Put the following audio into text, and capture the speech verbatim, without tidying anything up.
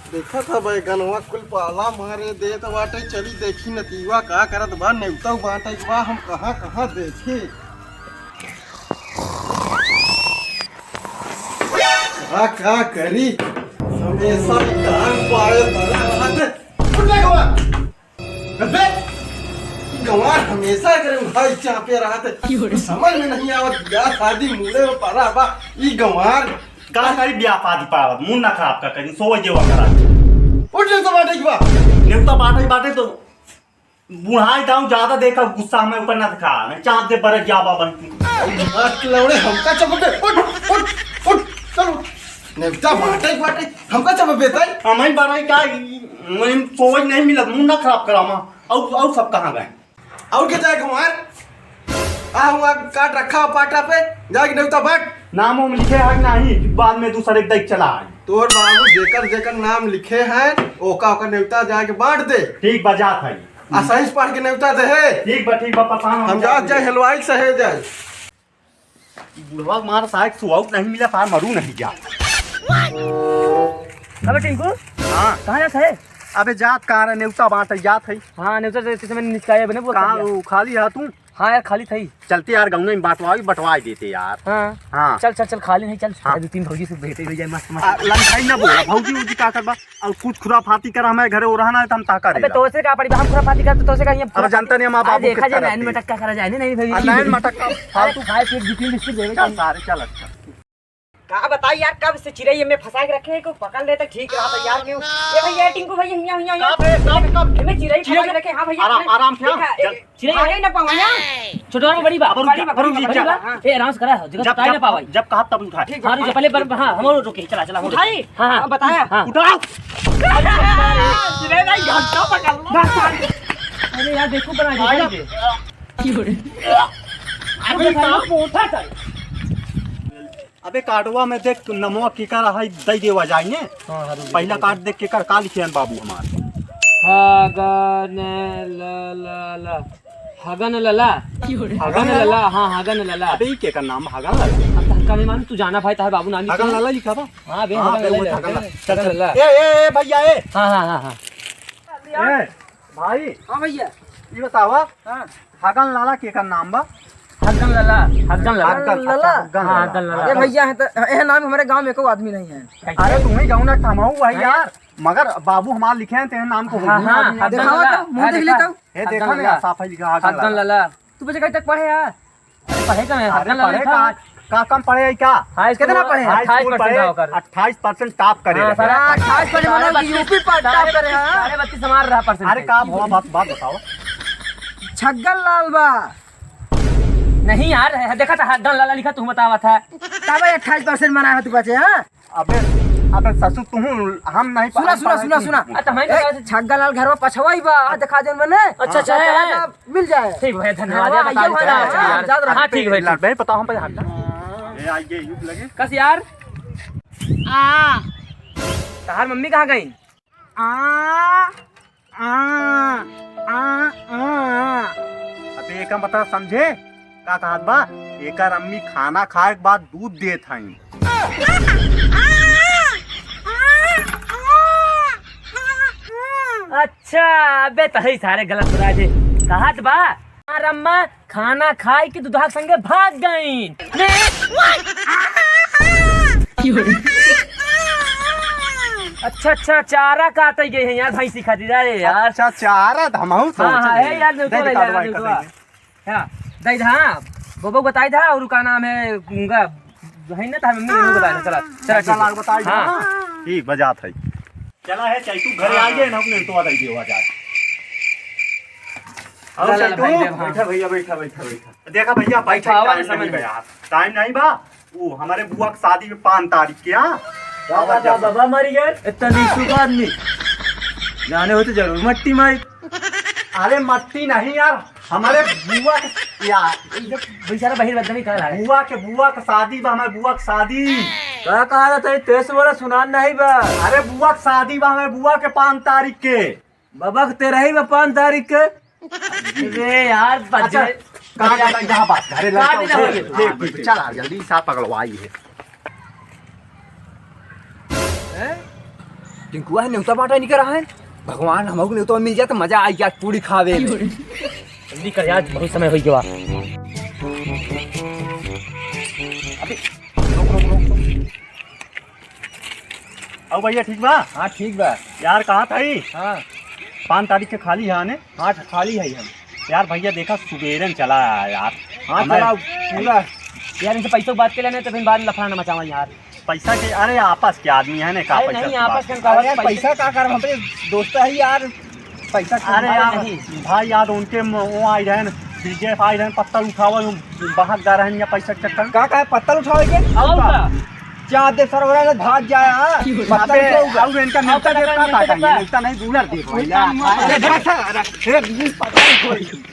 देखत ह बैगनवा कुल पाला मारे देत बाटे, चली देखी नतीवा का करत बा, नेवता बांटे के बा, हम कहाँ कहाँ देखी। का, का करी, हमेशा ही कान पाए बना रहत। उठ जा गवा। अबे, ई गंवार हमेशा करे भाई चापे रहत। समझ में नहीं आवत, बियाह शादी मूड़े में पड़ा बा, ई गंवार। का करी बियाह शादी पावत, मूड ना खराब का करी, सोए जेवा करा। उठ जा, तो बाटे की बा। नेवता बाटे, बाटे तो बुढ़ाई दाऊ ज्यादा देखा, गुस्सा हमें ऊपर ना दिखा, नहीं चाप दे बरक जा बाबा। आज के लौड़े हमका चपक दे। उठ, उठ, उठ, चल उठ। नेवता बाटे, बाटे, हमका चपक बेटा। हमें बरक का, मैं सोच नहीं मिलत, मूड ना खराब करा माँ। और, और सब कहाँ गए? और के जाए हमार? आ हुआ काट रखा हो पाटा पे, जाके नेवता बांट। नाम उम लिखे है कि नहीं, बाद में दूसरे देख चला आई। तोर बाबू जेकर जेकर नाम लिखे हैं, ओका ओका नेवता जाके बांट दे। ठीक बा, जात है। आ सही से पढ़ के नेवता दे है। ठीक बा, ठीक बा, पता हम जात जाए हलवाई सहे जाए। बुढ़वा मार साहब सुआउत नहीं मिला, सार मरू नहीं जा। अबे टिंकू, हाँ। कहाँ जात है? अबे जात कहाँ रहे, नेवता बांटे जात है। हाँ, नेवता तो इस समय निचकाए बने, वो कहाँ खाली है। वो खाली है तू? हाँ यार, खाली था ही। चलते यार, गौने में बांटवाई, बंटवाई देते यार। हाँ। हाँ। चल, चल, चल, खाली नहीं, चल। हाँ। दो तीन भौजी से भेंटे हो जाए, मस्त, मस्त। आ, लंकाई ना बोला, भौजी उजी का करबा? और कुछ खुराफाती कर, हमारे घरे वो रहना है तो हम ताका अबे रेला। तोसे का पड़ी, हम खुराफाती करते, तोसे का ये अब जानता नहीं, हम आप अरे बाबू देखा कितना जाए, नैन करते हैं। मटक्का करा जाए, नहीं, नहीं, नहीं, आ, नैन मटक्का फालतू। खाए पीट दो तीन बिस्किट देवे चल का? सारे चल, अच्छा। का बताई यार, कब से चिरई में फंसा के रखे हैं, को पकड़ लेते ठीक रहा था यार। क्यों? ये भैया, टिंकू भैया, हियाँ, हियाँ, हियाँ। कब है, कब, कब? इनमें चिरई चिरई फंसा के रखे, हाँ भैया। आराम, आराम से, हाँ। देखा, ए, चल। चिरई आ गई ना पावा यार। छोटवा में बड़ी बा, अब रुक बड़ी जा, बा, अब रुक बड़ी जा, बा, बड़ी बा। हाँ। ए, आराम से करा, जब जब, ताई ना जब, पावा। जब कहा तब उठाए। ठीक, हाँ, रुक जा, पहले पर, हाँ, हम लोग रुके, चला, चला, हम लोग। उठाई? हाँ, हाँ। अब बताया। हाँ। उठाओ। अरे, अरे, अरे, अरे, घंटा पकड़ लो। अरे यार, देखो, बना दिया। आया। अरे, साला मोटा था। अबे कार्डवा में देख, नमवा केकर है, दे देवा जाए ने। हाँ, हाँ, रुक, पहला रुक। कार्ड देख, केकर का लिखे हैं बाबू हमार? हगन ल, ल, ल। हगन लला। हगन हगन लला? लला, हाँ, हगन लला। अबे, ई केकर नाम हगन लला? अब तहका नहीं मालूम, तू जाना भाई, ताहे बाबू नाम लिखे हगन हैं। लला लिखा बा? हाँ, बे, हाँ, हगन बे, लला वो लिखे हगन हैं। लला। चल, हगन चल। लला। ए, ए, ए, भैया, ए। हाँ, हाँ, हाँ, हाँ। ए, भाई। हाँ, भैया। ई बतावा। हाँ। हगन लाला केकर नाम बा? हगन लाला, हगन लाला। हगन, अच्छा, लला। हगन हाँ, लाला। हगन लाला। अरे भैया, है तो, यह नाम हमारे गांव में कोई आदमी नहीं है। कैसे? अरे, तुम्हें गाँव ना थमाऊ भाई हैं? यार, मगर बाबू हमार लिखे हैं, तेरे नाम को हाँ, हम हाँ, आदमी हगन दिखावा लाला। तो, मुंह हाँ, देख देखा। लेता हूँ। ए, देखा हगन ना, लाला। साफ है लिखा, हगन हगन लाला। लाला। तू बच्चे कहीं तक पढ़े यार? अरे, पढ़े कहाँ है? अरे, हगन लाला पढ़े लिखा कहाँ? है। का कम पढ़े है क्या? हाई स्कूल कितना पढ़े? हाई हाई स्कूल स्कूल पढ़े, percent का। अट्ठाईस percent top करे हाँ, रहे। साला हाँ, अट्ठाईस percent सारे मतलब बत्तीस, यूपी पर top सारे करे, बत्तीस, हाँ। सारे बत्तीस हमार रहा percent। अरे, का भवा बात, बात बताओ। छगन लाल बा। नहीं यार, है, देखा था, हगन लाला लिखा, तू बतावा था। तब अट्ठाईस percent मना है तू बचे, हाँ? अबे, अबे ससुर, तू हम नहीं सुना, सुना, सुना, सुना। आ, तो हमें ए, बतावा था। छगन लाल घरवा पछवा ही बा, आ, देखा जौन मने। अच्छा, अच्छा, चला, है। चला, मिल जाए। ठीक भैया, धन्यवाद हाँ, यार, बता आइए दो भैया, यार। हाँ, याद रख। हाँ, ठीक भैया। लड़, बे, बताओ हम पे हट। ए, आइए, यूं लगे। कस यार? आ। तहार मम्मी कहाँ गई? आ, आ, आ, आ। अबे, एका मतलब समझे? का कहत बा? एकर अम्मी खाना खाए के बाद दूध देत हईं। अच्छा, अबे तही सारे गलत सुना जे। कहत बा, "हमार अम्मा खाना खाए के दुधाक संगे भाग गईं।" अच्छा, अच्छा, चारा काटे गए हैं यार, भैंसी खातिर। अरे यार। अच्छा, चारा धमाऊ हाँ, हाँ, सोच है ले। यार, दे बिल्कुल दे है यार, कार्रवाई कर बिल्कुल। देंगे। हाँ, दे दे, हाँ, बबू को बताई था, और का नाम है, उनका, है ना, था, मम्मी को बताया था, चला, चला, चला, ठीक है। लाग बताई हाँ। था। ठीक, बजात है। चला है, चाहे तू घरे आ गए ना, अपने तो आ जाइए, आ जा। आओ, ला, ला, चल तू। भाई, देव, हाँ। बैठा भैया, बैठा, बैठा, बैठा। देखा भैया, बैठा, बैठा, आवा time नहीं समय। बा यार, time नहीं बा। वो हमारे बुआ के शादी में पाँच तारीख के, हाँ? का बात है, बाबा मर गए? इतना निशुक आदमी। जाने हो तो जरूर मट्टी माई। अरे मट्टी नहीं यार, हमारे बुआ के यार, ये जो बेचारा बहिर बदनामी कर रहा है। बुआ के, बुआ के शादी बा, हमारे बुआ के शादी। का कहा था, तेज से बोला, सुनान नहीं बा। अरे बुआ के शादी बा, हमारे बुआ के पाँच तारीख के। बाबा के तेरह ही बा, पाँच तारीख के। अरे यार, अच्छा, बजे। काट दे, यहाँ बात, घरे काट लड़का दे, उठे। हो गया। ठीक, ठीक, ठीक, चल आ, जल्दी सा पकड़वाई है। हैं? टिंकुआ है, नेवता बांटा नहीं करा है। भगवान, हमको नेवता मिल जाए तो मजा आई जाए पूड़ी खावे में। जल्दी कर यार, बहुत समय हो गया। अबे, रुक, रुक, रुक, रुक। आओ भैया, ठीक बा? हाँ, ठीक बा। यार, कहाँ था ई? हाँ। पाँच तारीख के खाली है ने? हाँ, खाली है हम। यार भैया, देखा, सुबेरे में चला आया यार। हाँ, हमें चला, पूरा। यार, इनसे पैसों की बात कर लेने, तो फिर बाद में लफड़ा ना मचावा यार। पैसा के, अरे, आपस के आदमी है ने, का अरे पैसा नहीं, की आपस बात? में का अरे यार, पैसा पैसा का कर, हम अपने दोस्त है यार, पैसा अरे कमाए यार, नहीं। भाई यार, उनके म-, वो आए रहन, बीजेपी आए रहन, पत्थर उठावा, यूं बहक जा रहन या पैसा के चक्कर में। का कहे, पत्थर उठावे के? और का? का? चार दे सर हो रहा है, भाग जाए, हाँ? पत्थर अबे, उठाऊगा। और इनका नेवता अब देवता पता का नहीं, चाहिए? नेवता नहीं, गुलर दे भैया। अरे, बस, अरे, ए, पत्थर उठावे।